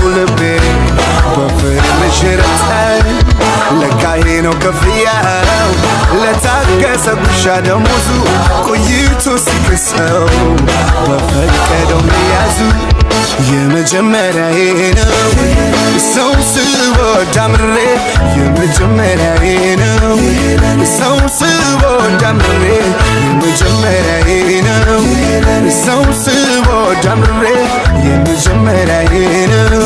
ልቤ በፍቅርሽ ረታኝ። ለካ ይሄ ነው ክፍያው ለታገሰ ጉርሻ ደሞዙ፣ ቆይቶ ሲክሰው በፈቀደው መያዙ። የመጀመሪያዬ ነው ሰው ስወድ አምርሬ፣ የመጀመሪያዬ ነው ሰው ስወድ አምርሬ፣ የመጀመሪያዬ ነው ሰው ስወድ አምርሬ፣ የመጀመሪያዬ ነው።